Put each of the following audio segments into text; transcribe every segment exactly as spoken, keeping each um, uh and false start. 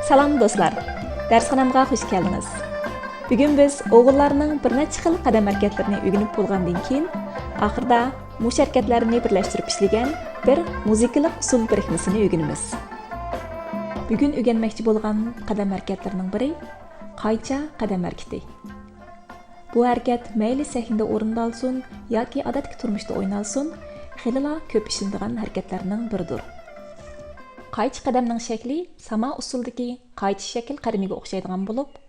سالام دوستلار، دەرسخانامغا خۇش كەلدىڭىز. بۈگۈن بىز ئوغۇللارنىڭ بىر نەچچە خىل قەدەم ھەرىكەتلىرىنى ئۆگىنىپ بولغاندىن كېيىن، ئاخىرىدا مۇشۇ ھەرىكەتلەرنى بىرلەشتۈرۈپ ئىشلىگەن بىر مۇزىكىلىق ئۇسسۇل بىرىكمىسىنى ئۆگىنىمىز. بۈگۈن ئۆگەنمەكچى بولغان قەدەم ھەرىكەتلىرىنىڭ بىرى قايچا قەدەم ھەرىكىتى. بۇ ھەرىكەت مەيلى سەھنىدە ئورۇندالسۇن ياكى ئادەتتىكى تۇرمۇشتا ئوينالسۇن، خېلىلا كۆپ ئىشلىنىدىغان ھەرىكەتلەرنىڭ بىرىدۇر. قايچا قەدەمنىڭ شەكلى ساما ئۇسسۇلىدىكى قايچا شەكىل قەدىمىگە ئوخشايدىغان بولۇپ،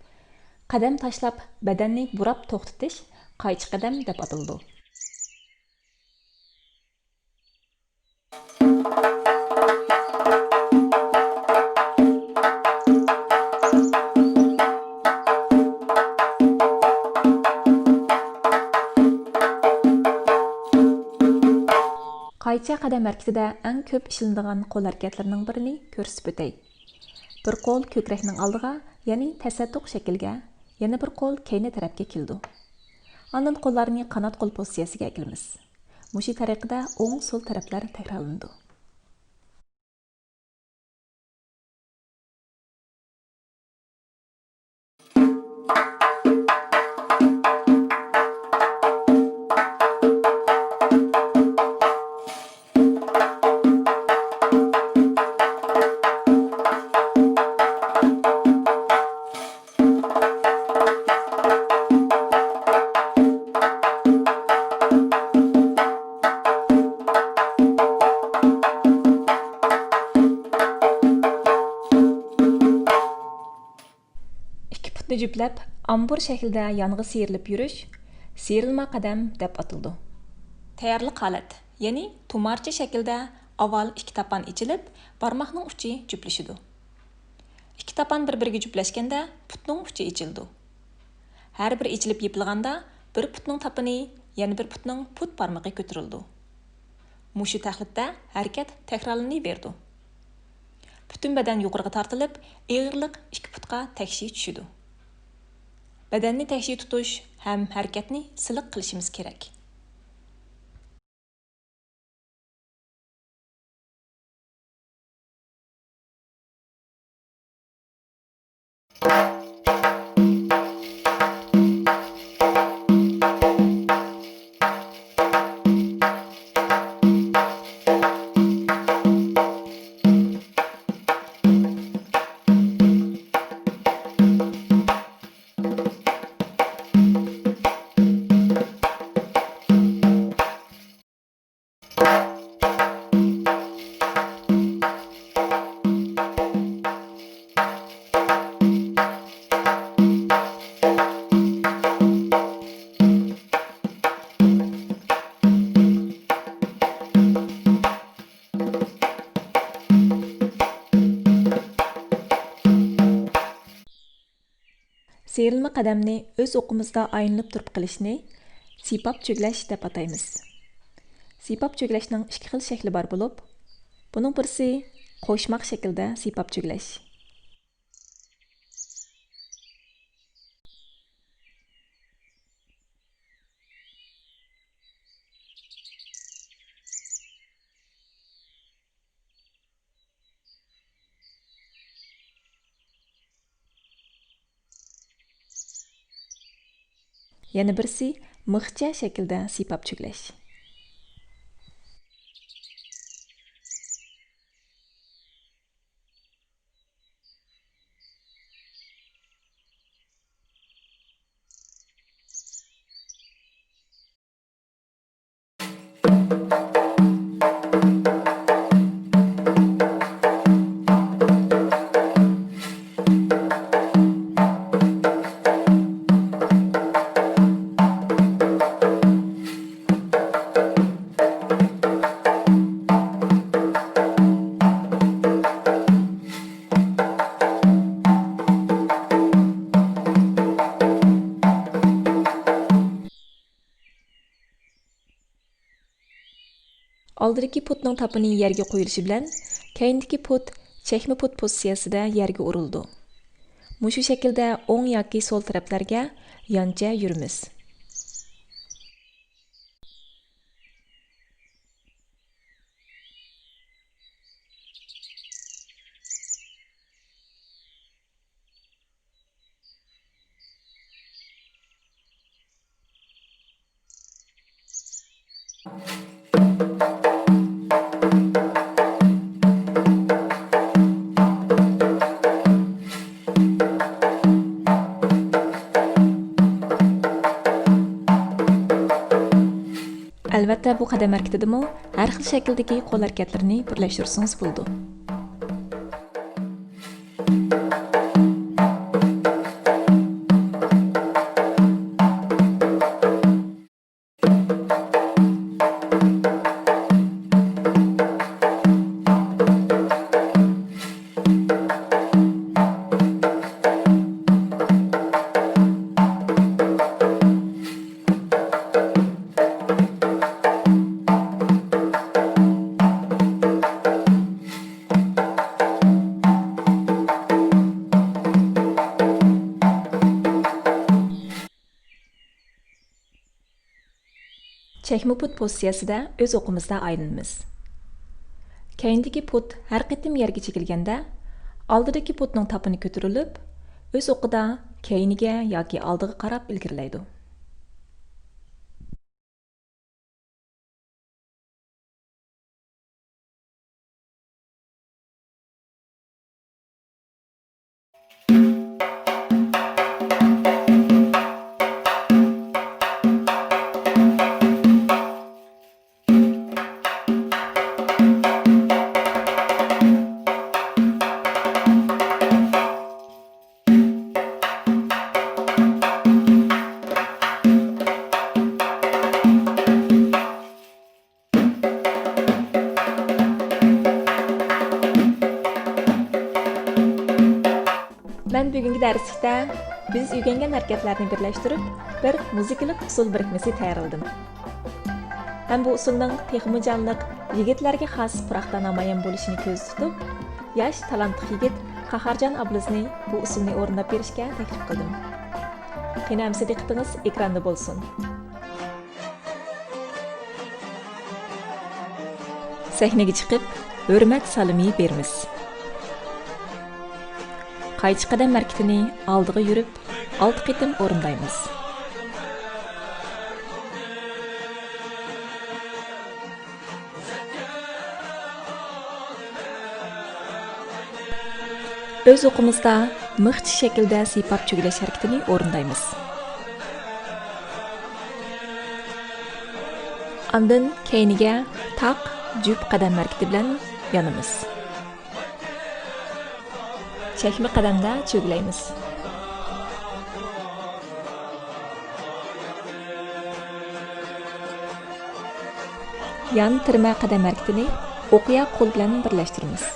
قەدەم تاشلاپ بەدەننى بۇراپ توختىتىش قايچا قەدەم دەپ ئاتىلىدۇ. قايچا قەدەم ھەرىكىتىدە ئەڭ كۆپ ئىشلىنىدىغان قول ھەرىكەتلىرىنىڭ بىرىنى كۆرسىتىپ ئۆتەي. بىر قول كۆكرەكنىڭ ئالدىغا، يەنى تەسەددۇق شەكىلگە، يەنە بىر قول كەينى تەرەپكە كېلىدۇ. ئاندىن قوللارنى قانات قول پوزىتسىيەسىگە ئەكىلىمىز. مۇشۇ تەرىقىدە ئوڭ، سول تەرەپلەر تەكرارلىنىدۇ. ئىككى پۇتنى جۈپلەپ، ئامبۇر شەكلىدە يانغا سىيرىلىپ يۈرۈش سىيرىلما قەدەم دەپ ئاتىلىدۇ. تەييارلىق ھالەت، يەنى تۇمارچە شەكلىدە ئاۋۋال ئىككى تاپان ئېچىلىپ، بارماقنىڭ ئۇچى جۈپلىشىدۇ. ئىككى تاپان بىر-بىرىگە جۈپلەشكەندە، پۇتنىڭ ئۇچى ئېچىلىدۇ. ھەر بىر ئېچىلىپ يېپىلغاندا، بىر پۇتنىڭ تاپىنى، يەنە بىر پۇتنىڭ پۇت بارمىقى كۆتۈرۈلىدۇ. مۇشۇ تەقلىدتە ھەرىكەت تەكرارلىنىۋېرىدۇ. پۈتۈن بەدەن يۇقىرىغا تارتىلىپ، ئېغىرلىق ئىككى پۇتقا تەكشى چۈشىدۇ. بەدەننى تەكشى تۇتۇش ھەم ھەرىكەتنى سىلىق قىلىشىمىز كېرەك. سىيرىلما قەدەمنى ئۆز ئوقىمىزدا ئايلىنىپ تۇرۇپ قىلىشنى سىيپاپ چۆگىلەش دەپ ئاتايمىز. سىيپاپ چۆگىلەشنىڭ ئىككى خىل شەكلى بار بولۇپ، بۇنىڭ بىرسى قوشماق شەكلىدە سىيپاپ چۆگىلەش. يەنە بىرسى مىخچە شەكلىدە سىيپاپ چۆگىلەش. ئالدىدىكى پۇتنىڭ تاپىنى يەرگە قويۇلۇشى بىلەن، كەينىدىكى پۇت چەكمە پۇت پوزىتسىيەسىدە يەرگە ئۇرۇلىدۇ. مۇشۇ شەكىلدە ئوڭ ياكى سول تەرەپلەرگە يانچە يۈرىمىز. ئەلۋەتتە، بۇ قەدەم ھەرىكىتىدىمۇ ھەر خىل شەكىلدىكى قول ھەرىكەتلىرىنى بىرلەشتۈرسىڭىز بولىدۇ. چەكمە پۇت پوزىتسىيەسىدە ئۆز ئوقىمىزدا ئايلىنىمىز. كەينىدىكى پۇت ھەر قېتىم يەرگە چېكىلگەندە، ئالدىدىكى پۇتنىڭ تاپىنى كۆتۈرۈلۈپ، ئۆز ئوقىدا كەينىگە ياكى ئالدىغا قاراپ ئىلگىرىلەيدۇ. مەن بۈگۈنكى دەرسلىكتە بىز ئۆگەنگەن ھەرىكەتلەرنى بىرلەشتۈرۈپ، بىر مۇزىكىلىق ئۇسسۇل بىرىكمىسى تەييارلىدىم. ھەم بۇ ئۇسسۇلنىڭ تېخىمۇ جانلىق، يىگىتلەرگە خاس پۇراقتا نامايان بولۇشىنى كۆزدە تۇتۇپ، ياش تالانتلىق يىگىت قاھارجان ئابلىزنى بۇ ئۇسسۇلنى ئورۇنداپ بېرىشكە تەكلىپ قىلدىم. قېنى ئەمىسە دىققىتىڭىز ئېكراندا بولسۇن. سەھنىگە چىقىپ، ھۆرمەت سالىمى بېرىمىز. قايچا قەدەم ھەرىكىتىنى ئالدىغا يۈرۈپ، ئالتە قېتىم ئورۇندايمىز. ئۆز ئوقىمىزدا مىخچە شەكىلدە سىيپاپ چۆگىلەش ھەرىكىتىنى ئورۇندايمىز. ئاندىن كەينىگە تاق، جۈپ قەدەم ھەرىكىتى بىلەن يانىمىز. چەكمە قەدەمدە چۆگىلەيمىز. يان تىرمە قەدەم ھەرىكىتىنى ئوقيا قول بىلەن بىرلەشتۈرىمىز.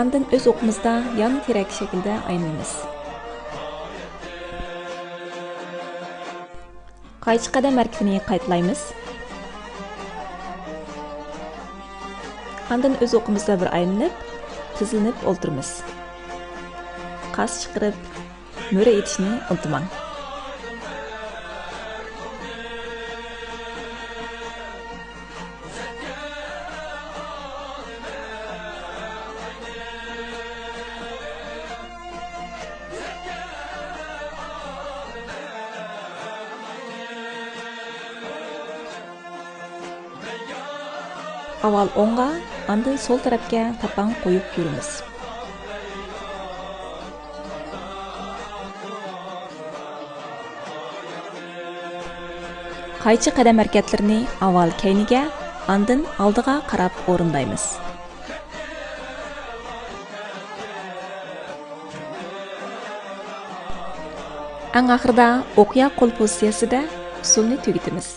ئاندىن ئۆز ئوقىمىزدا يان تىرەك شەكلىدە ئايلىنىمىز. قايچا قەدەم ھەرىكىتىنى قايتىلايمىز. ئاندىن ئۆز ئوقىمىزدا بىر ئايلىنىپ، تىزلىنىپ ئولتۇرىمىز. قاس چىقىرىپ، مۈرە ئېتىشنى ئۇنتۇماڭ. ئاۋۋال ئوڭغا، ئاندىن سول تەرەپكە تاپان قويۇپ يۈرىمىز. قايچا قەدەم ھەرىكەتلىرىنى ئاۋۋال كەينىگە، ئاندىن ئالدىغا قاراپ ئورۇندايمىز. ئەڭ ئاخىرىدا ئوقيا قول پوزىتسىيەسىدە ئۇسسۇلنى تۈگىتىمىز.